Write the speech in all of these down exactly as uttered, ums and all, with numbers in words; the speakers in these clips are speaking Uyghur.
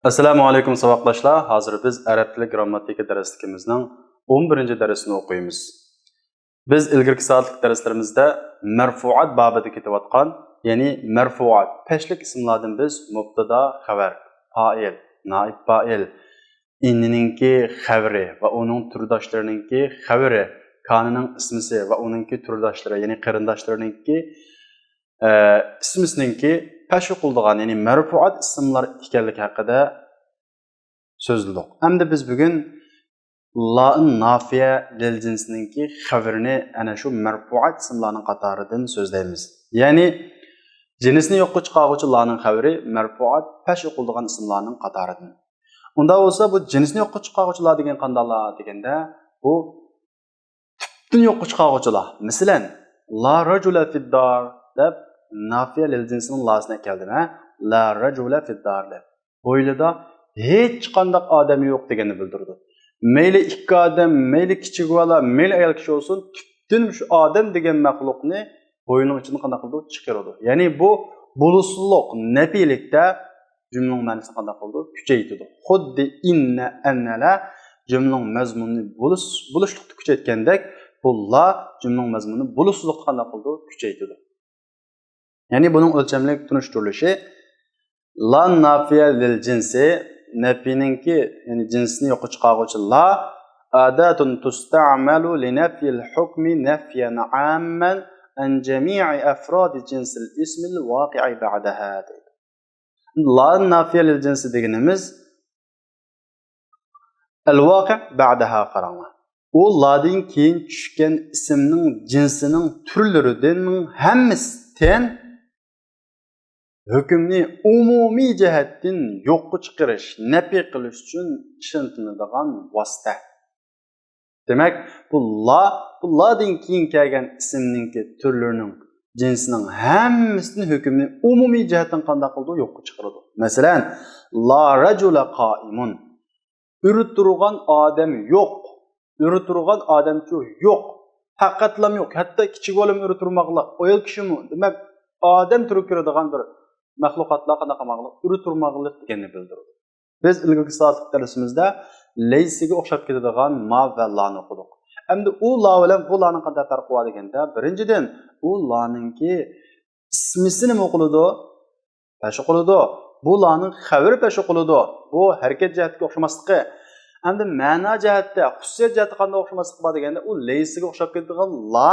ئەسسالامۇ ئەلەيكۇم ساۋاقداشلار. ھازىر بىز ئەرەب تىلى گرامماتىكا دەرسلىكىمىزنىڭ ئون بىرىنچى دەرسىنى ئوقۇيمىز. بىز ئىلگىرىكى سائەتلىك دەرسلىرىمىزدە مەرفۇئات بابىدا كېتىۋاتقان، يەنى مەرفۇئات، پەشلىك ئىسىملاردىن بىز مۇبتادا، خەۋەر، پائىل، نائىب پائىل، ئىننىنىڭكى خەۋىرى ۋە ئۇنىڭ تورداشلىرىنىڭكى خەۋىرى، كانىنىڭ ئىسمىسى ۋە ئۇنىڭكى تورداشلىرى، يەنى قېرىنداشلىرىنىڭكى ئە، ئىسمىسىنىڭكى پەش ئوقۇلىدىغان، يەنى مەرپۇئات ئىسىملار ئىكەنلىكى ھەققىدە سۆزلىدۇق. ئەمدى بىز بۈگۈن لائىن نافىيە لىل جىنسىنىڭكى خەۋىرىنى ئەنە شۇ مەرپۇئات ئىسىملارنىڭ قاتارىدىن سۆزلەيمىز. يەنى جىنسنى يوققا چىقارغۇچى لانىڭ خەۋىرى مەرپۇئات پەش ئوقۇلىدىغان ئىسىملارنىڭ قاتارىدىن. ئۇنداق بولسا بۇ جىنسنى يوققا چىقارغۇچىلار دېگەن قانداقلار دېگەندە، بۇ تۈپتىن يوققا چىقارغۇچىلار. مەسىلەن، لا راجۇلە فىددار دەپ نافىيە لىل جىنسىنىڭ لاسىنى ئەكەلدىم، ھە؟ لا راجۇلە فىددار دەپ. ھويلىدا ھېچقانداق ئادەم يوق دېگەننى بىلدۈرىدۇ. مەيلى ئىككى ئادەم، مەيلى كىچىك بالا، مەيلى ئايال كىشى بولسۇن، پۈتۈن شۇ ئادەم دېگەن مەخلۇقنى ھويلىنىڭ ئىچىدىن قانداق قىلىدۇ؟ چىقىرىدۇ. يەنى بۇ بولۇشسىزلىق، نەپىيلىكتە جۈملىنىڭ مەنىسىنى قانداق قىلىدۇ؟ كۈچەيتىدۇ. خۇددى ئىننە، ئەننەلەر جۈملىنىڭ مەزمۇنىنى بولۇش-، بولۇشلۇقتا كۈچەيتكەندەك، بۇ لا جۈملىنىڭ مەزمۇنىنى بولۇشسىزلىققا قانداق قىلىدۇ؟ كۈچەيتىدۇ. يەنى بۇنىڭ ئۆلچەملىك تونۇشتۇرۇلۇشى، لا نافىيە لىل جىنسى، نەپىنىڭكى، يەنى جىنسنى يوققا چىقارغۇچى لا، ئاداتۇن تۇستەمەلۇ لىنەفيىل ھۇكمى نەفيەن ئاممەن ئەن جەمىئى ئەفرادى جىنسىل ئىسمىل ۋاقىئى بەئدەھا دەيدۇ. لا نافىيە لىل جىنسى دېگىنىمىز ئەل ۋاقىئ بەئدەھا قاراڭلار. ئۇ لادىن كېيىن چۈشكەن ئىسىمنىڭ جىنسىنىڭ تۈرلىرىدىن ھەممىسى تەن ھۆكۈمنى ئومۇمىي جەھەتتىن يوققا چىقىرىش، نەپى قىلىش ئۈچۈن ئىشلىتىلىدىغان ۋاسىتە. دېمەك، بۇ لا، بۇ لادىن كېيىن كەلگەن ئىسىمنىڭكى تۈرلىرىنىڭ جىنسىنىڭ ھەممىسىدىن ھۆكۈمنى ئومۇمىي جەھەتتىن قانداق قىلىدۇ؟ يوققا چىقىرىدۇ. مەسىلەن، لا راجۇلە قائىمۇن. ئۆرە تۇرغان ئادەم يوق. ئۆرە تۇرغان ئادەمچۇ يوق. پەقەتلەم يوق. ھەتتا كىچىك بالىمۇ ئۆرە تۇرماقلىق. ئايال كىشىمۇ، دېمەك، ئادەم تۇرۇپ كېتىدىغان بىر مەخلۇقاتلار قانداق قىلماقلىق؟ ئۆرە تۇرماقلىق دېگەننى بىلدۈرىدۇ. بىز ئىلگىرىكى سائەتلىك دەرسىمىزدە لەيسىگە ئوخشاپ كېتىدىغان ما ۋە لانى ئوقۇدۇق. ئەمدى ئۇ لا بىلەن بۇ لانىڭ قانداق پەرقى بار دېگەندە، بىرىنچىدىن، ئۇ لانىڭكى ئىسمىسى نېمە ئوقۇلىدۇ؟ پەش ئوقۇلىدۇ. بۇ لانىڭ خەۋىرى پەش ئوقۇلىدۇ. بۇ ھەرىكەت جەھەتتىكى ئوخشىماسلىقى. ئەمدى مەنا جەھەتتە، خۇسۇسىيەت جەھەتتە قانداق ئوخشىماسلىقى بار دېگەندە، ئۇ لەيسىگە ئوخشاپ كېتىدىغان لا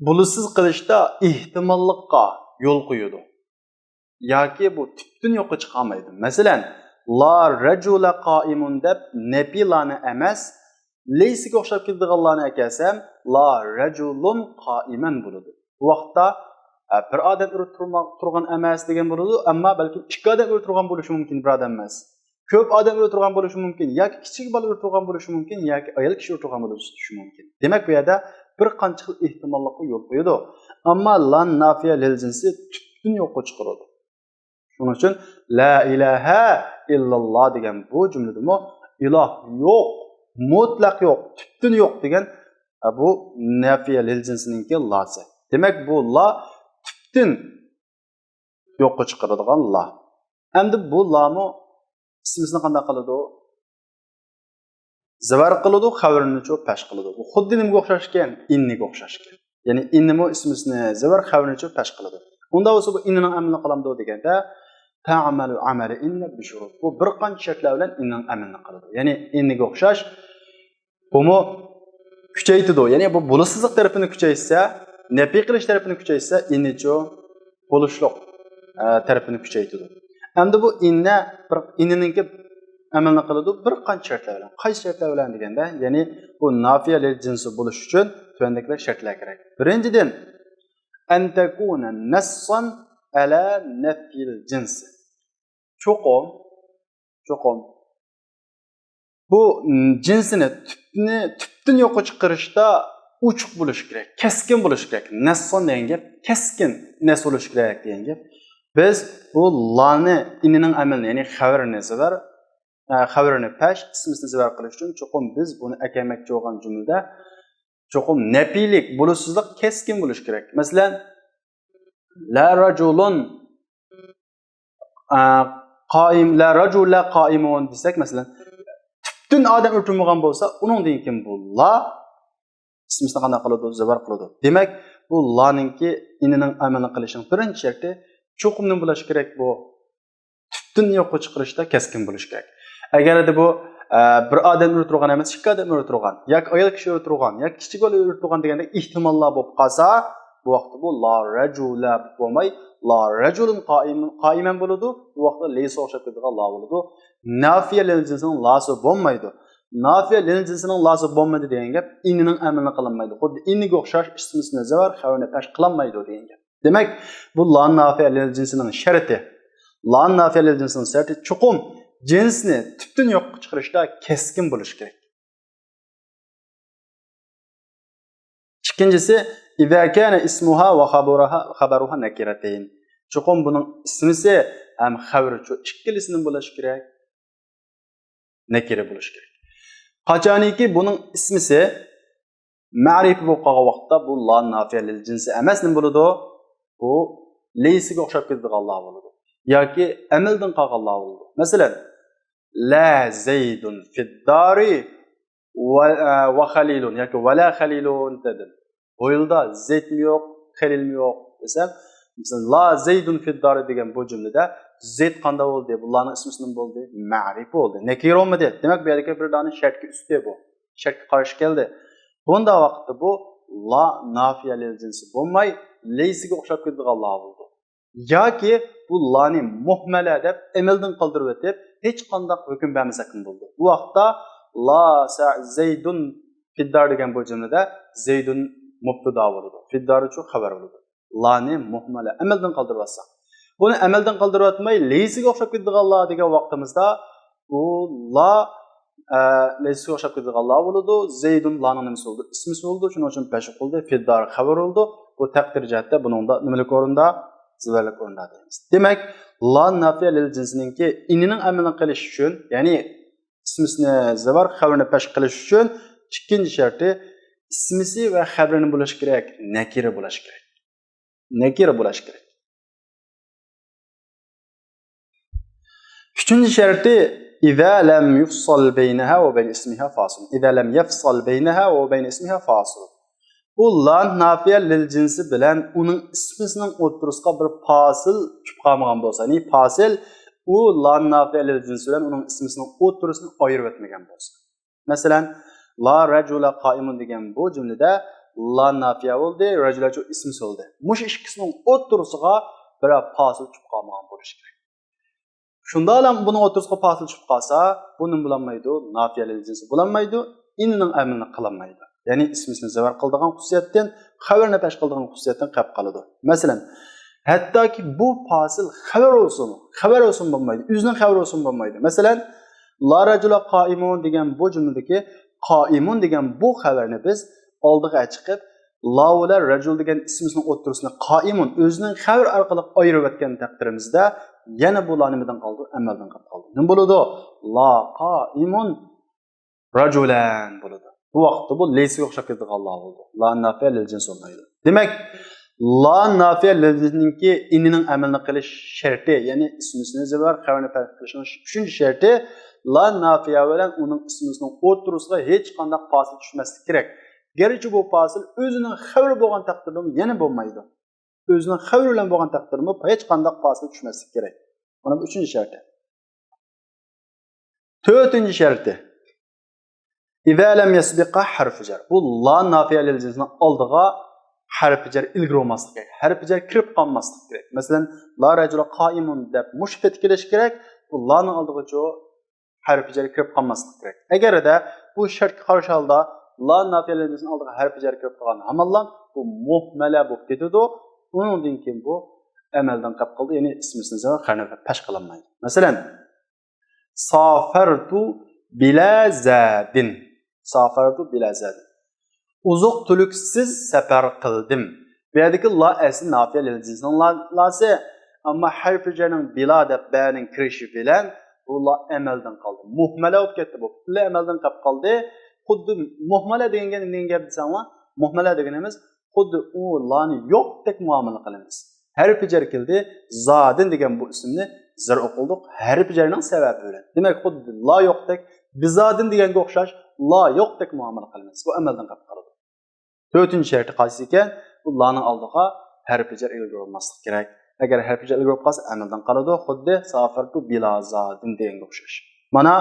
بولۇشسىز قىلىشتا ئېھتىماللىققا يول قويىدۇ. ياكى بۇ تۈپتىن يوققا چىقارمايدۇ. مەسىلەن، لا راجۇلە قائىمۇن دەپ نەپىلارنى ئەمەس، لەيسىگە ئوخشاپ كېتىدىغانلارنى ئەكەلسەم، لا راجۇلۇن قائىمەن بولىدۇ. بۇ ۋاقىتتا، ئە، بىر ئادەم ئۆرە تۇرما-، تۇرغان ئەمەس دېگەن بولىدۇ، ئەمما بەلكىم ئىككى ئادەم ئۆرە تۇرغان بولۇشى مۇمكىن، بىر ئادەم ئەمەس. كۆپ ئادەم ئۆرە تۇرغان بولۇشى مۇمكىن ياكى كىچىك بالا ئۆرە تۇرغان بولۇشى مۇمكىن ياكى ئايال كىشى ئۆرە تۇرغان بولۇشى مۇمكىن. دېمەك، بۇ يەردە بىر قانچە خىل ئېھتىماللىققا يول قويىدۇ. ئەمما لان نافىيە لىل جىنسى تۈپتىن يوققا چىقىرىدۇ. شۇنىڭ ئۈچۈن لا ئىلاھە ئىللاللا دېگەن بۇ جۈملىدىمۇ ئىلاھ يوق، مۇتلەق يوق، تۈپتىن يوق دېگەن، ئە، بۇ نافىيە لىل جىنسىنىڭكى لاسى. دېمەك، بۇ لا تۈپتىن يوققا چىقىرىدىغان لا. ئەمدى بۇ لامۇ ئىسمىسىنى قانداق قىلىدۇ؟ زەۋەر قىلىدۇ، خەۋىرىنىچۇ پەش قىلىدۇ. بۇ خۇددى نېمىگە ئوخشاشكەن؟ ئىننىگە ئوخشاشكەن. يەنى ئىننىمۇ ئىسمىسىنى زەۋەر، خەۋىرىنىچۇ پەش قىلىدۇ. ئۇندا بولسا بۇ ئىننىنىڭ ئەمىلىنى قىلامدۇ دېگەندە، تەئمەلۇ ئەمەلە ئىننە بىشۇرۇت. بۇ بىر قانچە شەرتلەر بىلەن ئىننىنىڭ ئەمىلىنى قىلىدۇ. يەنى ئىننىگە ئوخشاش بۇمۇ كۈچەيتىدۇ. يەنى بۇ بولۇشسىزلىق تەرىپىنى كۈچەيتسە، نەپىي قىلىش تەرىپىنى كۈچەيتسە، ئىننىچۇ بولۇشلۇق، ئە، تەرىپىنى كۈچەيتىدۇ. ئەمدى بۇ ئىننە بىر، ئىننىنىڭكى ئەمەلنى قىلىدۇ بىر قانچە شەرتلەر بىلەن. قايسى شەرتلەر بىلەن دېگەندە، يەنى بۇ نافىيە لىل جىنسى بولۇش ئۈچۈن تۆۋەندىكىلەر شەرتلەر كېرەك. بىرىنچىدىن، ئەن تەكۇنە نەسسان ئەلە نەفيىل جىنسى. چوقۇم، چوقۇم بۇ، م، جىنسىنى تۈپنى، تۈپتىن يوققا چىقىرىشتا ئوچۇق بولۇش كېرەك، كەسكىن بولۇش كېرەك. نەسسان دېگەن گەپ كەسكىن، نەس بولۇش كېرەك دېگەن گەپ. بىز بۇ لانى، ئىننىنىڭ ئەمىلىنى، يەنى خەۋىرىنى زەۋەر، ئە، خەۋىرىنى پەش، ئىسمىسىنى زەۋەر قىلىش ئۈچۈن چوقۇم بىز بۇنى ئەكەلمەكچى بولغان جۈملىدە چوقۇم نەپىيلىك، بولۇشسىزلىق كەسكىن بولۇش كېرەك. مەسىلەن، لا راجۇلۇن ئە، قائىم، لا رجل قائم دېسەك، مەسىلەن، پۈتۈن ئادەم ئۆلتۈرمىگەن بولسا، ئۇنىڭدىن كېيىن بۇ لا ئىسمىسىنى قانداق قىلىدۇ؟ زەۋەر قىلىدۇ. دېمەك، بۇ لانىڭكى ئىنىنىڭ ئەمەلنى قىلىشىنىڭ بىرىنچى شەرتى چوقۇم نېمە بولۇشى كېرەك؟ بۇ تۈپتىن يوققا چىقىرىشتا كەسكىن بولۇشى كېرەك. ئەگەردە بۇ، ئە، بىر ئادەم ئۆلتۈرگەن ئەمەس، ئىككى ئادەم ئۆلتۈرگەن ياكى ئايال كىشى ئۆلتۈرگەن ياكى كىچىك بالا ئۆلتۈرگەن دېگەندەك ئېھتىماللار بولۇپ قالسا، بۇ ۋاقىتتا بۇ لا رەجۇلە بولۇپ بولماي، لا رەجۇلۇن قائىمەن بولىدۇ. بۇ ۋاقىتتا لەيسىگە ئوخشاپ كېتىدىغان لا بولىدۇ. نافىيە لىل جىنسىنىڭ لاسى بولمايدۇ. نافىيە لىل جىنسىنىڭ لاسى بولمىدى دېگەن گەپ ئىنىنىڭ ئەمىلىنى قىلىنمايدۇ. خۇددى ئىنىگە ئوخشاش ئىسمىسىنى زەۋەر خەۋىرىنى پەش قىلالمايدۇ دېگەن گەپ. دېمەك، بۇ لا نافىيە لىل جىنسىنىڭ شەرتى. لا نافىيە لىل جىنسىنىڭ شەرتى چوقۇم جىنسنى تۈپتىن يوققا چىقىرىشتا كەسكىن بولۇشى كېرەك. ئىككىنچىسى، إذا كان اسمها وخبرها، خبرها نكرتين. چوقۇم بۇنىڭ ئىسمىسى ھەم خەۋىرى شۇ ئىككىلىسىنىڭ بولۇشى كېرەك. نەكىرە بولۇشى كېرەك. قاچانكى بۇنىڭ ئىسمىسى مەرىپە بولۇپ قالغان ۋاقىتتا بۇ لا نافىيە لىل جىنسى ئەمەس، نېمە بولىدۇ؟ بۇ لەيسىگە ئوخشاپ كېتىدىغان لا بولىدۇ. ياكى ئەمەلدىن قالغان لا بولىدۇ. مەسىلەن، لا زەيدۇن فىددارى ۋە، ئە، ۋە خەلىلۇن ياكى ۋە لا خەلىلۇن دېدىم. بۇ يىلدا زەيدمۇ يوق، خەلىلمۇ يوق دېسەم، مىسال، لا زەيدۇن فىددارى دېگەن بۇ جۈملىدە زەيد قانداق بولدى؟ بۇ لانىڭ ئىسمىسى نېمە بولدى؟ مەرىپە بولدى. نەكىرە بولمىدى. دېمەك، بۇ يەردىكى بىر دانە شەرتكە ئۈستى بۇ. شەرتكە قارشى كەلدى. بۇنداق ۋاقىتتا بۇ لا نافىيە لىل جىنسى بولماي، لەيسىگە ئوخشاپ كېتىدىغان لا بولىدۇ. ياكى بۇ لانى مۇھمەلە دەپ ئەمەلدىن قالدۇرۇۋېتىپ، ھېچقانداق ھۆكۈم بەرمىسەكمۇ بولىدۇ. بۇ ۋاقىتتا لا سە-، زەيدۇن فىددار دېگەن بۇ جۈملىدە زەيدۇن مۇبتىدا بولىدۇ. فىددارىچۇ خەۋەر بولىدۇ. لانى مۇھمەلە ئەمەلدىن قالدۇرۇۋەتسەك. بۇنى ئەمەلدىن قالدۇرۇۋەتمەي، لەيسىگە ئوخشاپ كېتىدىغان لا دېگەن ۋاقتىمىزدا بۇ لا، ئە، لەيسىگە ئوخشاپ كېتىدىغان لا بولىدۇ. زەيدۇن لانىڭ نېمىسى بولىدۇ؟ ئىسمىسى بولىدۇ. شۇنىڭ ئۈچۈن پەش قىلدى. فىددار خەۋەر بولىدۇ. بۇ تەقدىر جەھەتتە بۇنىڭدا نېمىلىك ئورۇندا؟ زەۋەرلىك ئورۇندا دەيمىز. دېمەك، لا نافىيە لىل جىنسىنىڭكى ئىنىنىڭ ئەمىلىنى قىلىش ئۈچۈن، يەنى ئىسمىسىنى زەۋەر خەۋىرىنى پەش قىلىش ئۈچۈن ئىككىنچى شەرتى ئىسمىسى ۋە خەۋىرى نېمە بولۇشى كېرەك؟ نەكىرە بولۇشى كېرەك. نەكىرە بولۇشى كېرەك. ئۈچىنچى شەرتى، إذا لم يفصل بينها وبين اسمها فاصل. إذا لم يفصل بينها وبين اسمها فاصل. بۇ لا نافىيە لىل جىنسى بىلەن ئۇنىڭ ئىسمىسىنىڭ ئوتتۇرىسىغا بىر پاسىل چۈشۈپ قالمىغان بولسا، يەنى پاسىل ئۇ لا نافىيە لىل جىنسى بىلەن ئۇنىڭ ئىسمىسىنىڭ ئوتتۇرىسىنى ئايرىۋەتمىگەن بولسا. مەسىلەن، لا رەجۇلە قائىمۇن دېگەن بۇ جۈملىدە لا نافىيە بولدى، رەجۇلەچۇ ئىسمىسى بولدى. مۇشۇ ئىككىسىنىڭ ئوتتۇرىسىغا بىرەر پاسىل چۈشۈپ قالمىغان بولۇشى كېرەك. شۇنداقلا بۇنىڭ ئوتتۇرىسىغا پاسىل چۈشۈپ قالسا، بۇ نېمە بولالمايدۇ؟ نافىيە لىل جىنسى بولالمايدۇ، ئىنىنىڭ ئەمىلىنى قىلالمايدۇ. يەنى ئىسمىسىنى زەۋەر قىلىدىغان خۇسۇسىيەتتىن، خەۋىرىنى پەش قىلىدىغان خۇسۇسىيەتتىن قېلىپ قالىدۇ. مەسىلەن، ھەتتاكى بۇ پاسىل خەۋەر بولسىمۇ، خەۋەر بولسىمۇ بولمايدۇ، ئۆزىنىڭ خەۋىرى بولسىمۇ بولمايدۇ. مەسىلەن، لا رەجۇلە قائىمۇن دېگەن بۇ جۈملىدىكى قائىمۇن دېگەن بۇ خەۋەرنى بىز ئالدىغا چىقىپ، لا بىلەن رەجۇل دېگەن ئىسمىسىنىڭ ئوتتۇرىسىنى قائىمۇن ئۆزىنىڭ خەۋىرى ئارقىلىق ئايرىۋەتكەن تەقدىرىمىزدە، يەنە بۇ لا نېمىدىن قالدى؟ ئەمەلدىن قېلىپ قالدى. نېمە بولىدۇ؟ لا قائىمۇن رەجۇلەن بولىدۇ. بۇ ۋاقىتتا بۇ لەيسىگە ئوخشاپ كېتىدىغان لا بولىدۇ. لا نافىيە لىل جىنس بولمايدۇ. دېمەك، لا نافىيە لىل جىنسنىڭكى ئىنىنىڭ ئەمەلنى قىلىش شەرتى، يەنى ئىسمىسىنى زەۋەر خەۋىرىنى پەش قىلىشنىڭ ئۈچىنچى شەرتى، لا نافىيە بىلەن ئۇنىڭ ئىسمىسىنىڭ ئوتتۇرىسىغا ھېچقانداق پاسىل چۈشمەسلىكى كېرەك. گەرچە بۇ پاسىل ئۆزىنىڭ خەۋىرى بولغان تەقدىردىمۇ يەنە بولمايدۇ. ئۆزىنىڭ خەۋىرى بىلەن بولغان تەقدىردىمۇ ھېچقانداق پاسىل چۈشمەسلىكى كېرەك. مانا بۇ ئۈچىنچى شەرتى. تۆتىنچى شەرتى. إذا لم يسبقها حرف جر. بۇ لا نافىيە لىل جىنسنىڭ ئالدىغا ھەرپى جەر ئىلگىرى بولماسلىقى كېرەك. ھەرپى جەر كىرىپ قالماسلىقى كېرەك. مەسىلەن، لا رەجۇلە قائىمۇن دەپ مۇشۇ پېتى كېلىشى كېرەك. بۇ لانىڭ ئالدىغىچۇ ھەرپى جەر كىرىپ قالماسلىقى كېرەك. ئەگەردە بۇ شەرتكە قارشى ھالدا لا نافىيە لىل جىنسنىڭ ئالدىغا ھەرپى جەر كىرىپ قالغان ھامانلا بۇ مۇھمەلە بولۇپ كېتىدۇ. ئۇنىڭدىن كېيىن بۇ ئەمەلدىن قېلىپ قالدى. يەنى ئىسمىسىنى زەۋەر خەۋىرىنى پەش قىلالمايدۇ. مەسىلەن، سافرت بلا زاد. سافرت بلا زاد. ئوزۇق-تۈلۈكسىز سەپەر قىلدىم. بۇ يەردىكى لا ئەسلى نافىيە لىل جىنسنىڭ لا-، لاسى. ئەمما ھەرپى جەرنىڭ بىلا دەپ بەنىڭ كىرىشى بىلەن بۇ لا ئەمەلدىن قالدى. مۇھمەلە بولۇپ كەتتى بۇ. پۈتۈنلەي ئەمەلدىن قېلىپ قالدى. خۇددى مۇھمەلە دېگەن گەپ نېمە گەپ دېسەڭلار، مۇھمەلە دېگىنىمىز خۇددى ئۇ لانى يوقتەك مۇئامىلە قىلىمىز. ھەرپى جەر كېلدى، زادىن دېگەن بۇ ئىسىمنى زەر ئوقۇلدۇق، ھەرپى جەرنىڭ سەۋەبى بىلەن. دېمەك، خۇددى لا يوقتەك، بىزادىن دېگەنگە ئوخشاش، لا يوقتەك مۇئامىلە قىلىمىز. بۇ ئەمەلدىن قېلىپ قالىدۇ. تۆتىنچى شەرتى قايسى ئىكەن؟ بۇ لانىڭ ئالدىغا ھەرپى جەر ئىلگە بولماسلىق كېرەك. ئەگەر ھەرپى جەر ئىلگە بولۇپ قالسا، ئەمەلدىن قالىدۇ. خۇددى سافەرتۇ بىلازادىن دېگەنگە ئوخشاش. مانا،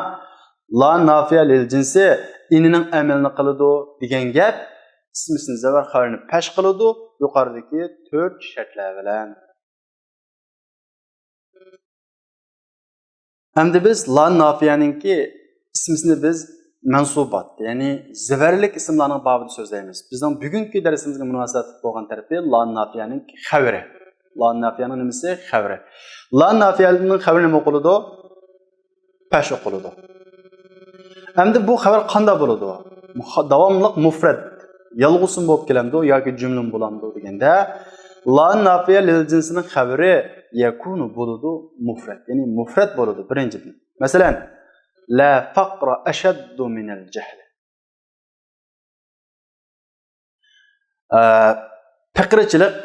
لا نافىيە لىل جىنسى ئىننىنىڭ ئەمىلىنى قىلىدۇ دېگەن گەپ ئىسمىسىنى زەۋەر خەۋەرنى پەش قىلىدۇ، يۇقىرىدىكى تۆت شەرتلەر بىلەن. ئەمدى بىز لا نافىيەنىڭكى ئىسمىسىنى بىز مەنسۇبات، يەنى زەۋەرلىك ئىسىملارنىڭ بابىدا سۆزلەيمىز. بىزنىڭ بۈگۈنكى دەرسىمىزگە مۇناسىۋەتلىك بولغان تەرىپى لا نافىيەنىڭ خەۋىرى. لا نافىيەنىڭ نېمىسى؟ خەۋىرى. لا نافىيەنىڭ خەۋىرى نېمە ئوقۇلىدۇ؟ پەش ئوقۇلىدۇ. ئەمدى بۇ خەۋەر قانداق بولىدۇ؟ مۇخ-، داۋاملىق مۇفرەت، يالغۇزمۇ بولۇپ كېلەمدۇ ياكى جۈملىمۇ بولامدۇ دېگەندە، لا نافىيە لىل جىنسىنىڭ خەۋىرى يەكۇنۇ بولىدۇ، مۇفرەت. يەنى مۇفرەت بولىدۇ بىرىنچىدىن. مەسىلەن، لا فەقرە ئەشەددۇ مىنەل جەھلى. ئە، پېقىرچىلىق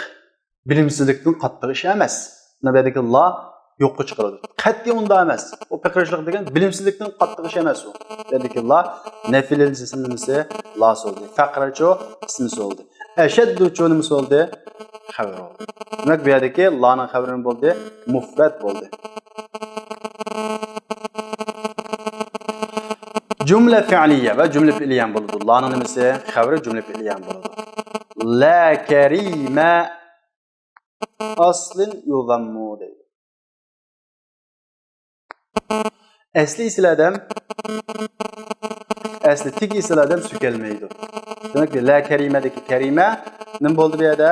بىلىمسىزلىكتىن قاتتىق ئىش ئەمەس. مانا بۇ يەردىكى لا يوققا چىقىرىلدى. قەتئىي ئۇنداق ئەمەس. ئۇ پېقىرچىلىق دېگەن بىلىمسىزلىكتىن قاتتىق ئىش ئەمەس ئۇ. بۇ يەردىكى لا نەفىي لىل جىنسىنىڭ نېمىسى؟ لاسى بولدى. فەقرەچۇ ئىسمىسى بولدى. ئەشەددۇچۇ نېمىسى بولدى؟ خەۋىرى بولدى. دېمەك، بۇ يەردىكى لانىڭ خەۋىرى نېمە بولدى؟ مۇفرەت بولدى. جۈملە فىئلىيە ۋە جۈملە پېئىلىيە بولىدۇ. لانىڭ نېمىسى؟ خەۋىرى جۈملە پېئىلىيە بولىدۇ. لا كريم أصل يذم دەيدۇ. ئەسلى ئېسىل ئادەم، ئەسلى تېگى ئېسىل ئادەم سۆكەلمەيدۇ. دېمەك، لا كريمدىكى كريم نېمە بولدى بۇ يەردە؟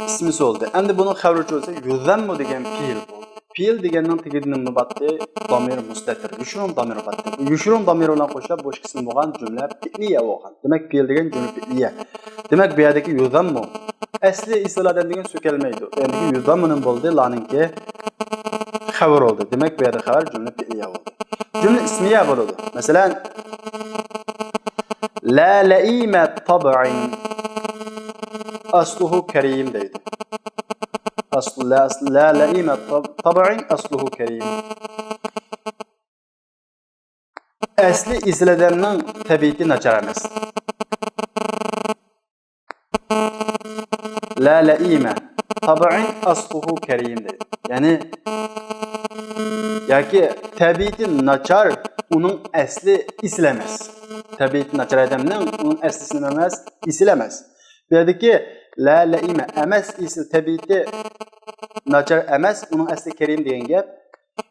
ئىسمىسى بولدى. ئەمدى بۇنىڭ خەۋىرىچۇ بولسا يذم دېگەن پېئىل بولدى. پېئىل دېگەننىڭ تېگىدە نېمە باتتى؟ ضمير مستتر، يوشۇرۇن ضمير باتتى. بۇ يوشۇرۇن ضمير بىلەن قوشۇلۇپ بۇ ئىككىسىنى بولغان جۈملە پېئىلىيە بولغان. دېمەك، پېئىل دېگەن جۈملە پېئىلىيە. دېمەك، بۇ يەردىكى يذم ئەسلى ئېسىل ئادەم دېگەن سۆكەلمەيدۇ. يەنى يذم نېمە بولدى؟ لانىڭكى خەۋىرى بولدى. دېمەك، بۇ يەردە خەۋەر جۈملە پېئىلىيە بولدى. جۈملە ئىسمىيە بولىدۇ. مەسىلەن، لا لئيم طبع أصله كريم دەيدۇ. ئەسلى، لا، ئەسلى، لا لئيم طبع أصله كريم. ئەسلى ئېسىل ئادەمنىڭ تەبىئىتى ناچار ئەمەس. لا لئيم طبع أصله كريم دەيدۇ. يەنى، ياكى تەبىئىتى ناچار، ئۇنىڭ ئەسلى ئېسىل ئەمەس. تەبىئىتى ناچار ئادەمنىڭ ئۇنىڭ ئەسلى نېمە ئەمەس؟ ئېسىل ئەمەس. بۇ يەردىكى لا لئيم ئەمەس، ئېسىل تەبىئىتى ناچار ئەمەس، ئۇنىڭ ئەسلى كريم دېگەن گەپ.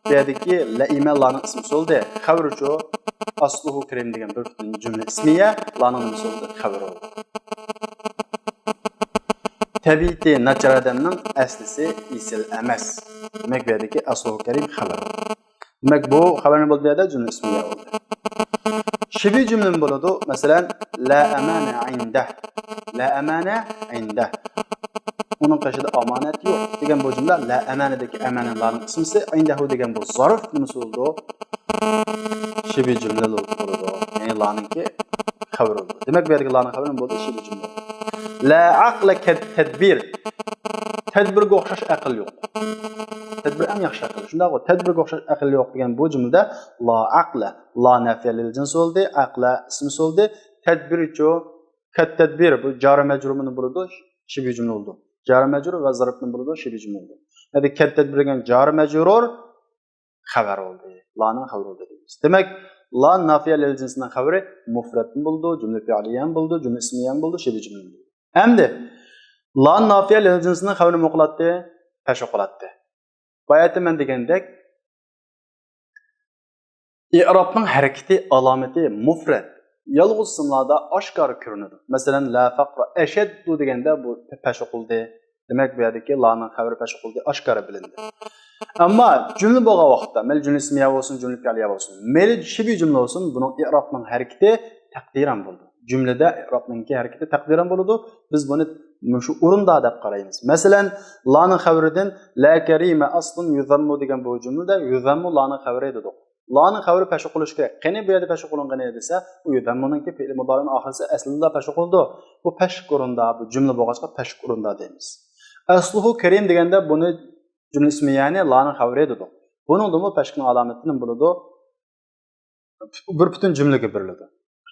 بۇ يەردىكى لئيم لانىڭ ئىسمى بولدى. خەۋىرىچۇ، أصله كريم دېگەن بىر پۈتۈن جۈملە ئىسمىيە، لانىڭ نېمىسى بولدى؟ خەۋىرى بولدى. تەبىئىتى ناچار ئادەمنىڭ ئەسلىسى ئېسىل ئەمەس. دېمەك، بۇ يەردىكى أصله كريم خەۋىرى بولدى. دېمەك، بۇ خەۋەر نېمە بولدى بۇ يەردە؟ جۈملە ئىسمىيە بولدى. شىبھى جۈملە نېمە بولىدۇ؟ مەسىلەن، لا أمانة عنده. لا أمانة عنده. ئۇنىڭ قېشىدا ئامانەت يوق دېگەن بۇ جۈملە، لا ئەمانەدىكى ئەمانە لانىڭ ئىسمىسى، عنده دېگەن بۇ زارف نېمىسى بولىدۇ؟ شىبھى جۈملە بولىدۇ. يەنى لانىڭكى خەۋىرى بولىدۇ. دېمەك، بۇ يەردىكى لانىڭ خەۋىرى نېمە بولدى؟ شىبھى جۈملە. لا عقل كالتدبير. تەدبىرگە ئوخشاش ئەقىل يوق. تەدبىر ئەڭ ياخشى ئەقىل. شۇنداققۇ، تەدبىرگە ئوخشاش ئەقىل يوق دېگەن بۇ جۈملىدە لا عقل، لا نافىيە لىل جىنس بولدى، ئەقلە ئىسمىسى بولدى. تەدبىرچۇ، كالتدبير، بۇ جارى مەجرۇرمۇ بولىدۇ، شىبھى جۈملە بولىدۇ. جارى مەجرۇر ۋە زارفمۇ بولىدۇ، شىبھى جۈملە بولىدۇ. يەنى كالتدبير دېگەن جارى مەجرۇر، خەۋەر بولدى. لانىڭ خەۋىرى بولدى دەيمىز. دېمەك، لا نافىيە لىل جىنسنىڭ خەۋىرى مۇفرەتمۇ بولىدۇ، جۈملە پېئىلىيەمۇ بولىدۇ، جۈملە ئىسمىيەمۇ بولىدۇ، شىبھى جۈملە بولىدۇ. ئەمدى لا نافىيە لىل جىنسنىڭ خەۋىرى نېمە قىلاتتى؟ پەش قىلاتتى. باياتى مەن دېگەندەك، ئېئرابنىڭ ھەرىكىتى ئالامىتى مۇفرەت، يالغۇز ئىسىملاردا ئاشكارا كۆرۈنىدۇ. مەسىلەن، لا فەقرە ئەشەددۇ دېگەندە بۇ پەش قىلدى. دېمەك، بۇ يەردىكى لانىڭ خەۋىرى پەش قىلدى، ئاشكارا بىلىندى. ئەمما جۈملە بولغان ۋاقىتتا، مەيلى جۈملە ئىسمىيە بولسۇن، جۈملە پېئىلىيە بولسۇن، مەيلى شىبھى جۈملە بولسۇن، بۇنىڭ ئېئرابنىڭ ھەرىكىتى تەقدىرەن بولىدۇ. جۈملىدە ئېئرابنىڭكى ھەرىكىتى تەقدىرەن بولىدۇ. بىز بۇنى مۇشۇ ئورۇندا دەپ قارايمىز. مەسىلەن، لانىڭ خەۋىرىدىن لا كريم أصل يذم دېگەن بۇ جۈملىدە يذم لانىڭ خەۋىرى دېدۇق. لانىڭ خەۋىرى پەش قىلىش كېرەك. قېنى بۇ يەردە پەش قىلىنغىنى دېسە، ئۇ يذمنىڭكى پېئىل مۇدارىنىڭ ئاخىرىسى ئەسلىدىلا پەش قىلىدۇ. بۇ پەش ئورۇندا، بۇ جۈملە بولغاچقا پەش ئورۇندا دەيمىز. أصله كريم دېگەندە بۇنى جۈملە ئىسمىيەنى لانىڭ خەۋىرى دېدۇق. بۇنىڭدىمۇ پەشلىكنىڭ ئالامىتى نېمە بولىدۇ؟ بىر پۈتۈن جۈملىگە بېرىلىدۇ.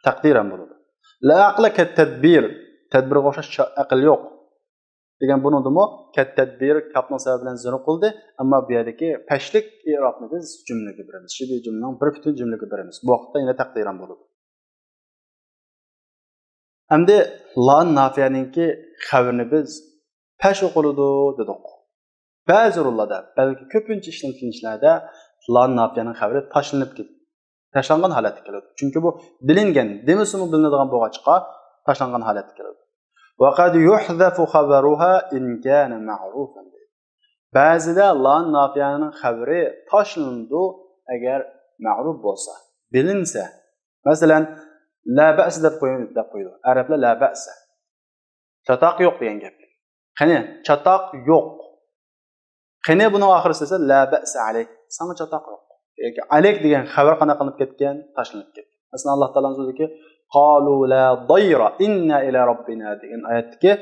تەقدىرەن بولىدۇ. لا ئەقلە كەتتەدبىر. تەدبىرگە ئوخشاش چا-، ئەقىل يوق. دېگەن بۇنىڭدىمۇ كەتتەدبىر كاپنىڭ سەۋەبى بىلەن زىنە قىلدى. ئەمما بۇ يەردىكى پەشلىك ئېرابنى بىز جۈملىگە بېرىمىز. شىبھى جۈملىنىڭ بىر پۈتۈن جۈملىگە بېرىمىز. بۇ ۋاقىتتا يەنە تەقدىرەن بولىدۇ. ئەمدى لان نافىيەنىڭكى خەۋىرىنى بىز پەش ئوقۇلىدۇ دېدۇق. بەزى ئورۇنلاردا، بەلكى كۆپىنچە ئىشلىتىلگەن ئىشلاردا لان نافىيەنىڭ خەۋىرى تاشلىنىپ كېتىدۇ. تاشلانغان ھالەتتە كېلىدۇ. چۈنكى بۇ بىلىنگەن، دېمىسىمۇ بىلىنىدىغان بولغاچقا، تاشلانغان ھالەتتە كېلىدۇ. وقد يحذف خبرها إن كان معروفا. بەزىدە لان نافىيەنىڭ خەۋىرى تاشلىنىدۇ، ئەگەر مەغرۇپ بولسا، بىلىنسە. مەسىلەن، لا بەئس دەپ قويۇڭ، دەپ قويىدۇ. ئەرەبلەر لا بەئس. چاتاق يوق دېگەن گەپ. قېنى، چاتاق يوق. قېنى بۇنىڭ ئاخىرى دېسە، لا بەئس ئەلەيك. ساڭا چاتاق يوق. ياكى ئەلەيك دېگەن خەۋەر قانداق قىلىنىپ كەتكەن؟ تاشلىنىپ كەتكەن. مەسىلەن، ئاللا تائالانىڭ سۆزىدىكى، قالوا لا ضير إنا إلى ربنا دېگەن ئايەتتىكى،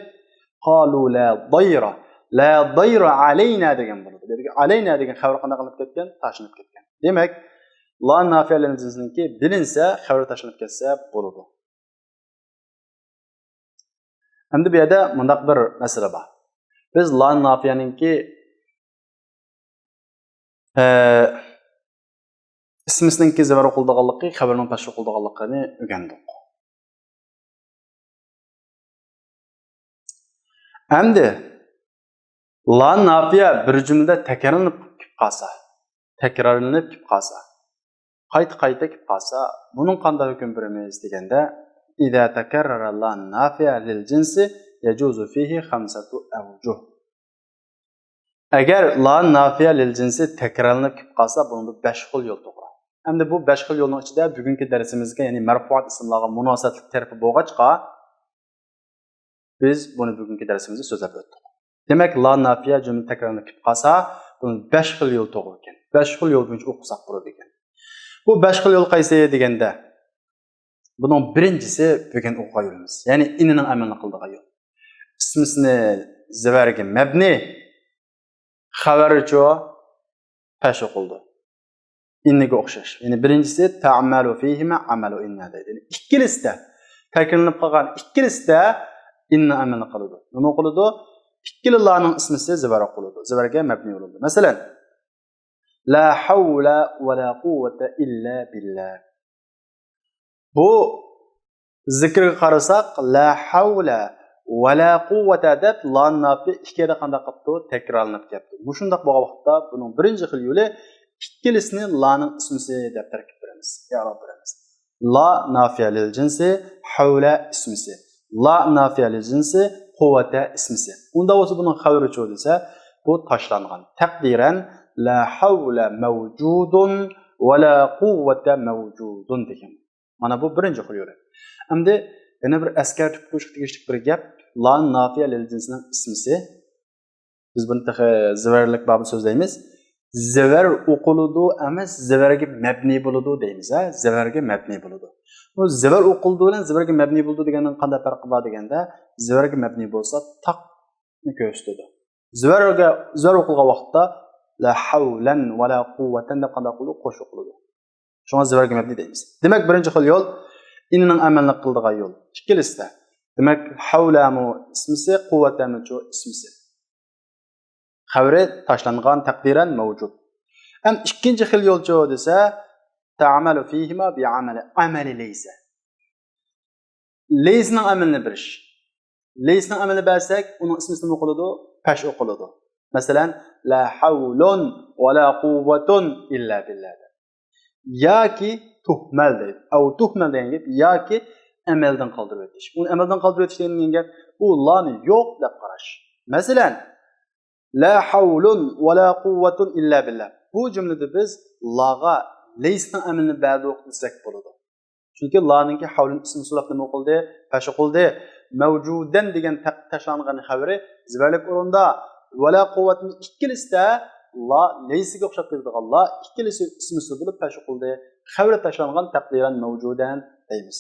قالوا لا ضير، لا ضير علينا دېگەن بولىدۇ. بۇ يەردىكى ئەلەينا دېگەن خەۋەر قانداق قىلىنىپ كەتكەن؟ تاشلىنىپ كەتكەن. دېمەك، لان نافىيە لىل جىنسنىڭكى بىلىنسە، خەۋىرى تاشلىنىپ كەتسە بولىدۇ. ئەمدى بۇ يەردە مۇنداق بىر مەسىلە بار. بىز لان نافىيەنىڭكى، ئە، ئىسمىسىنىڭكى زىۋەر ئوقۇلىدىغانلىقى، خەۋىرىنىڭ پەش ئوقۇلىدىغانلىقىنى ئۆگەندۇق. ئەمدى لان نافىيە بىر جۈملىدە تەكرارلىنىپ كېلىپ قالسا، تەكرارلىنىپ كېلىپ قالسا، قايتا-قايتا كېلىپ قالسا، بۇنىڭ قانداق ھۆكۈم بېرىمىز دېگەندە، إذا تكرر لا نافية للجنس يجوز فيه خمسة أوجه. ئەگەر لان نافىيە لىل جىنسى تەكرارلىنىپ كېلىپ قالسا، بۇنىڭدا بەش خىل يول توغرا. ئەمدى بۇ بەش خىل يولنىڭ ئىچىدە بۈگۈنكى دەرسىمىزگە، يەنى مەرفۇئات ئىسىملارغا مۇناسىۋەتلىك تەرىپى بولغاچقا، بىز بۇنى بۈگۈنكى دەرسىمىزدە سۆزلەپ ئۆتتۇق. دېمەك، لا نافىيە جۈملە تەكرارلىنىپ كېلىپ قالسا، بۇنىڭ بەش خىل يول توغرا ئىكەن. بەش خىل يول بويىچە ئوقۇساق بولىدۇ ئىكەن. بۇ بەش خىل يول قايسى دېگەندە، بۇنىڭ بىرىنچىسى بۈگۈن ئوقۇغان يولىمىز. يەنى ئىننىنىڭ ئەمەلنى قىلىدىغان يول. ئىسمىسىنى زىۋەرگە مەبنى، خەۋەرچۇ پەش ئوقۇلىدۇ. ئىننىگە ئوخشاش. يەنى بىرىنچىسى تەئمەلۇ فىھىمە ئەمەلۇ ئىننا دەيدۇ. يەنى ئىككىلىسىدە، تەكرارلىنىپ قالغان ئىككىلىسىدە ئىننا ئەمەلنى قىلىدۇ. نېمە ئوقۇلىدۇ؟ ئىككىلىلارنىڭ ئىسمىسى زىۋەر ئوقۇلىدۇ. زىۋەرگە مەبنى بولىدۇ. مەسىلەن، لا حول ولا قوة إلا بالله. بۇ زىكىرگە قارىساق، لا حول ولا قوة دەپ لان نافىيە ئىككىدە قانداق قىپتۇ؟ تەكرارلىنىپ كەپتۇ. مۇشۇنداق بولغان ۋاقىتتا بۇنىڭ بىرىنچى خىل يولى ئىككىلىسىنى لانىڭ ئىسمىسى دەپ تەركىب بېرىمىز، ئېراب بېرىمىز. لا نافىيە لىل جىنسى، حول ئىسمىسى. لا نافىيە لىل جىنسى، قوة ئىسمىسى. ئۇنداق بولسا بۇنىڭ خەۋىرىچۇ دېسە، بۇ تاشلانغان. تەقدىرەن، لا حول مەۋجۇدۇن ۋە لا قوة مەۋجۇدۇن دېگەن. مانا بۇ بىرىنچى خىل يولى. ئەمدى يەنە بىر ئەسكەرتىپ قويۇشقا تېگىشلىك بىر گەپ. لا نافىيە لىل جىنسىنىڭ ئىسمىسى. بىز بۇنى تېخى زىۋەرلىك بابىدا سۆزلەيمىز. زىۋەر ئوقۇلىدۇ ئەمەس، زىۋەرگە مەبنى بولىدۇ دەيمىز، ھە؟ زىۋەرگە مەبنى بولىدۇ. بۇ زىۋەر ئوقۇلىدۇ بىلەن زىۋەرگە مەبنى بولىدۇ دېگەننىڭ قانداق پەرقى بار دېگەندە، زىۋەرگە مەبنى بولسا تاقنى كۆرسىتىدۇ. زىۋەرگە، زىۋەر ئوقۇلغان ۋاقىتتا لا ھەۋلەن ۋە لا قۇۋۋەتەن دەپ قانداق قىلىدۇ؟ قوش ئوقۇلىدۇ. شۇڭا زىۋەرگە مەبنى دەيمىز. دېمەك، بىرىنچى خىل يول ئىننىڭ ئەمەلنى قىلىدىغان يول. ئىككىلىسىدە، دېمەك، ھەۋلەمۇ ئىسمىسى، قۇۋۋەتەمۇچۇ ئىسمىسى. خەۋىرى تاشلانغان، تەقدىرەن مەۋجۇت. ئەم ئىككىنچى خىل يولچۇ دېسە، تەئمەلۇ فىھىما بىئەمەلى، ئەمەلى لەيسە. لەيسىنىڭ ئەمىلىنى بېرىش. لەيسىنىڭ ئەمىلىنى بەرسەك، ئۇنىڭ ئىسمىسى نېمە ئوقۇلىدۇ؟ پەش ئوقۇلىدۇ. مەسىلەن، لا ھەۋلۇن ۋە لا قۇۋۋەتۇن ئىللا بىللا دەپ. ياكى تۇھمەل دەيدۇ. ئەۋ تۇھمەل دېگەن گەپ ياكى ئەمەلدىن قالدۇرۇۋېتىش. ئۇنى ئەمەلدىن قالدۇرۇۋېتىش دېگەن گەپ، ئۇ لانى يوق دەپ قاراش. مەسىلەن، لا ھەۋلۇن ۋە لا قۇۋۋەتۇن ئىللا بىللا. بۇ جۈملىدە بىز لاغا لەيسنىڭ ئەمىلىنى بەردۇق دېسەك بولىدۇ. چۈنكى لانىڭكى ھەۋلۇن ئىسمى سۇلافنى نېمە قىلدى؟ پەش قىلدى. مەۋجۇدەن دېگەن تەق-، تاشلانغان خەۋىرى زىبەرلىك ئورۇندا. ۋە لا قۇۋۋەتنىڭ ئىككىلىسىدە لا لەيسىگە ئوخشاپ كېتىدىغان لا ئىككىلىسى ئىسمى سۇ بولۇپ پەش قىلدى. خەۋىرى تاشلانغان تەقدىرەن مەۋجۇدەن دەيمىز.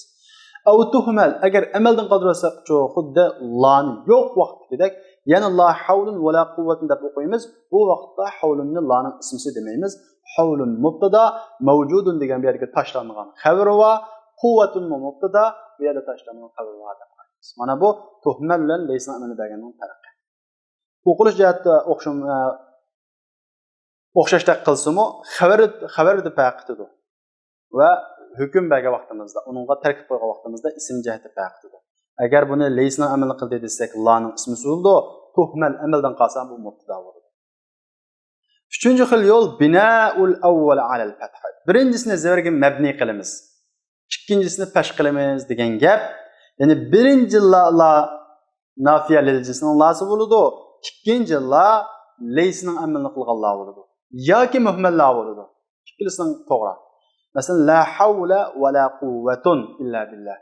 ئەۋ تۇھمەل، ئەگەر ئەمەلدىن قالدۇرساقچۇ، خۇددى لانى يوق ۋاقىتتىكىدەك، يەنە لا ھەۋلۇن ۋە لا قۇۋۋەتۇن دەپ ئوقۇيمىز. بۇ ۋاقىتتا ھەۋلۇننى لانىڭ ئىسمىسى دېمەيمىز. ھەۋلۇن مۇبتادا، مەۋجۇدۇن دېگەن بۇ يەردىكى تاشلانغان خەۋىرى بار، قۇۋۋەتۇنمۇ مۇبتادا، بۇ يەردە تاشلانغان خەۋىرى بار دەپ قارايمىز. مانا بۇ تۇھمەل بىلەن لەيسىنىڭ ئەمەلدە بەرگەننىڭ پەرقى. ئوقۇلۇش جەھەتتە ئوخشىم-، ئە، ئوخشاشتەك قىلسىمۇ، خەۋەر، خەۋەردە پەرق قىلىدۇ. ۋە ھۆكۈم بەرگەن ۋاقتىمىزدا، ئۇنىڭغا تەركىب قويغان ۋاقتىمىزدا ئىسىم جەھەتتە پەرق قىلىدۇ. ئەگەر بۇنى لەيسىنىڭ ئەمىلى قىلدى دېسەك، لانىڭ ئىسمى بولىدۇ، تۇھمەل ئەمەلدىن قالسا بۇ مۇبتىدا بولىدۇ. ئۈچىنچى خىل يول، بىنەئۇل ئەۋۋەل ئەلەل پەتھى. بىرىنچىسىنى زېۋەرگە مەبنى قىلىمىز، ئىككىنچىسىنى پەش قىلىمىز دېگەن گەپ. يەنى بىرىنچى لا، لا نافىيە لىل جىنسنىڭ لاسى بولىدۇ، ئىككىنچى لا لەيسىنىڭ ئەمىلىنى قىلغان لا بولىدۇ. ياكى مۇھمەل لا بولىدۇ. ئىككىلىسىنىڭ توغرا. مەسىلەن، لا ھەۋلە ۋە لا قۇۋۋەتۇن ئىللا بىللا.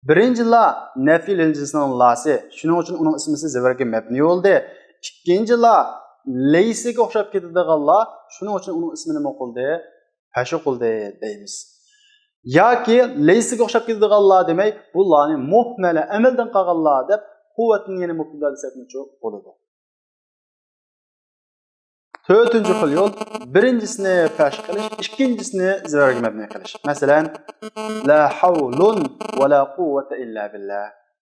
بىرىنچى لا نەفى لىل جىنسنىڭ لاسى، شۇنىڭ ئۈچۈن ئۇنىڭ ئىسمىسى زېۋەرگە مەبنى بولدى. ئىككىنچى لا لەيسىگە ئوخشاپ كېتىدىغان لا، شۇنىڭ ئۈچۈن ئۇنىڭ ئىسمى نېمە قىلدى؟ پەشۇ قىلدى دەيمىز. ياكى لەيسىگە ئوخشاپ كېتىدىغان لا دېمەي، بۇ لانى مۇھمەلە ئەمەلدىن قالغان لا دەپ، قۇۋۋەتنى يەنە مۇبتىدا دېسەكمۇچۇ بولىدۇ. تۆتىنچى خىل يول، بىرىنچىسىنى پەش قىلىش، ئىككىنچىسىنى زېۋەرگە مەبنى قىلىش. مەسىلەن، لا ھەۋلۇن ۋە لا قۇۋۋەتە ئىللا بىللا.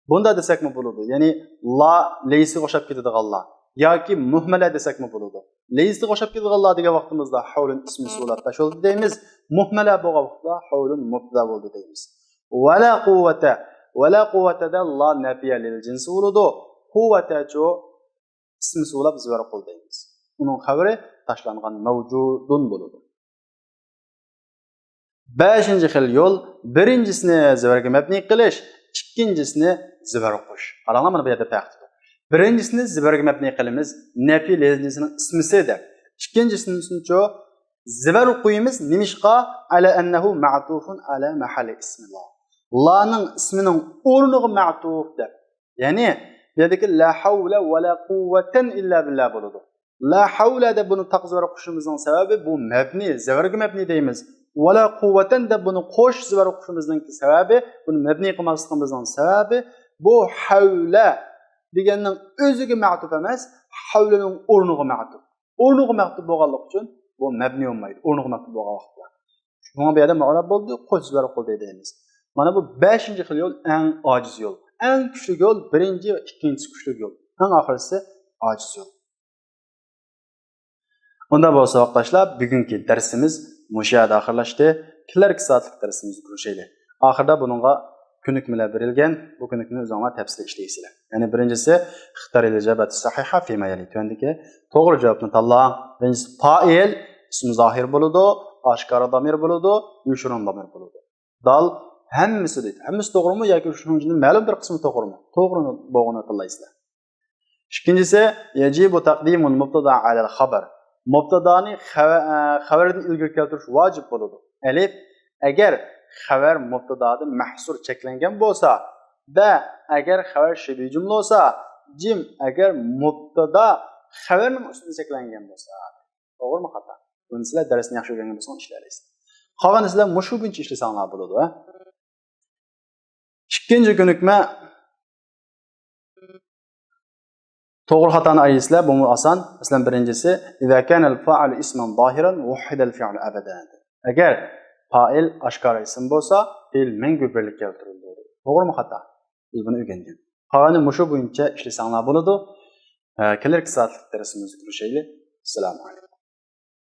بۇنداق دېسەكمۇ بولىدۇ. يەنى لا لەيسىگە ئوخشاپ كېتىدىغان لا ياكى مۇھمەلە دېسەكمۇ بولىدۇ. لەيسىگە ئوخشاپ كېتىدىغان لا دېگەن ۋاقتىمىزدا ھەۋلۇن ئىسمى سۇلاب پەش بولدى دەيمىز. مۇھمەلە بولغان ۋاقىتتا ھەۋلۇن مۇبتىدا بولدى دەيمىز. ۋە لا قۇۋۋەتە. ۋە لا قۇۋۋەتەدە لا نەپىيە لىل جىنسى بولىدۇ. قۇۋۋەتەچۇ ئىسمى سۇلاب زىۋەر قىل دەيمىز. ئۇنىڭ خەۋىرى تاشلانغان مەۋجۇدۇن بولىدۇ. بەشىنچى خىل يول، بىرىنچىسىنى زىۋەرگە مەبنى قىلىش، ئىككىنچىسىنى زىۋەر قوش. قاراڭلار، مانا بۇ يەردە پەرق تۇرىدۇ. بىرىنچىسىنى زىۋەرگە مەبنى قىلىمىز، نەپى لىل جىنسىنىڭ ئىسمىسى دەپ. ئىككىنچىسىنىچۇ زىۋەر قويىمىز، نېمىشقا؟ ئەلە ئەننەھۇ مەئتۇفۇن ئەلە مەھەللى ئىسمىللا. لانىڭ ئىسمىنىڭ ئورنىغا مەئتۇف دەپ. يەنى، بۇ يەردىكى لا ھەۋلە ۋە لا قۇۋۋەتەن ئىللا بىللا بولىدۇ. لا ھەۋلە دەپ بۇنى تاق زىۋەر قوشۇشىمىزنىڭ سەۋەبى بۇ مەبنى، زىۋەرگە مەبنى دەيمىز. ۋە لا قۇۋۋەتەن دەپ بۇنى قوش زىۋەر قوشۇشىمىزنىڭ سەۋەبى، بۇنى مەبنى قىلماسلىقىمىزنىڭ سەۋەبى، بۇ ھەۋلە دېگەننىڭ ئۆزىگە مەئتۇپ ئەمەس، ھەۋلىنىڭ ئورنىغا مەئتۇپ. ئورنىغا مەئتۇپ بولغانلىقى ئۈچۈن بۇ مەبنى بولمايدۇ، ئورنىغا مەئتۇپ بولغان ۋاقىتتا. شۇڭا بۇ يەردە مۇئرەب بولدى، قوش زىۋەر قىلدى دەيمىز. مانا بۇ بەشىنچى خىل يول، ئەڭ ئاجىز يول. ئەڭ كۈچلۈك يول، بىرىنچى ۋە ئىككىنچىسى كۈچلۈك يول. ئەڭ ئاخىرسى ئاجىز يول. ئۇنداق بولسا، ۋاقىتداشلار، بۈگۈنكى دەرسىمىز مۇشۇ يەردە ئاخىرلاشتى. كېلەركى سائەتلىك دەرسىمىزدە كۆرۈشەيلى. ئاخىرىدا بۇنىڭغا كۆنۈكمىلەر بېرىلگەن، بۇ كۆنۈكمىنى ئۆزۈڭلار تەپسىلىي ئىشلەيسىلەر. يەنى بىرىنچىسى، اختر الإجابة الصحيحة فيما يلي، تۆۋەندىكى توغرا جاۋابنى تاللاڭ. بىرىنچىسى، پائىل، ئىسمى زاھىر بولىدۇ، ئاشكارا زامىر بولىدۇ، يوشۇرۇن زامىر بولىدۇ. دال، ھەممىسى دەيدۇ. ھەممىسى توغرىمۇ ياكى شۇنىڭ ئىچىدىن مەلۇم بىر قىسمى توغرىمۇ؟ توغرا بولغىنىنى تاللايسىلەر. ئىككىنچىسى، يەجىبۇ تەقدىمۇل مۇبتەدا ئەلەل خەبەر. مۇبتەدانى خەۋە-، ئە، خەۋەردىن ئىلگىرى كەلتۈرۈش ۋاجىپ بولىدۇ. ئەلىپ، ئەگەر خەۋەر مۇبتەدادىن مەھسۇر، چەكلەنگەن بولسا، بە، ئەگەر خەۋەر شىبھى جۈملە بولسا، جىم، ئەگەر مۇبتەدا خەۋەرنىڭ ئۈستىدە چەكلەنگەن بولسا. توغرىمۇ خاتا؟ بۇنى سىلەر دەرسنى ياخشى ئۆگەنگەن بولساڭ ئىشلەيسىلەر. قالغان سىلەر مۇشۇ بويىچە ئىشلىسەڭلار بولىدۇ، ھە؟ ئىككىنچى كۆنۈكمە، توغرا خاتانى ئايرىيسىلەر، بۇمۇ ئاسان. مەسىلەن، بىرىنچىسى، إذا كان الفاعل اسما ظاهرا وحد الفعل أبدا. ئەگەر پائىل ئاشكارا ئىسىم بولسا، پېئىل مەڭگۈ بىرلىككە كەلتۈرۈلىدۇ. توغرىمۇ خاتا؟ بىز بۇنى ئۆگەنگەن. قالغىنى مۇشۇ بويىچە ئىشلىسەڭلار بولىدۇ. ھە، كېلەركى سائەتلىك دەرسىمىزدە كۆرۈشەيلى. ئەسسالامۇ ئەلەيكۇم.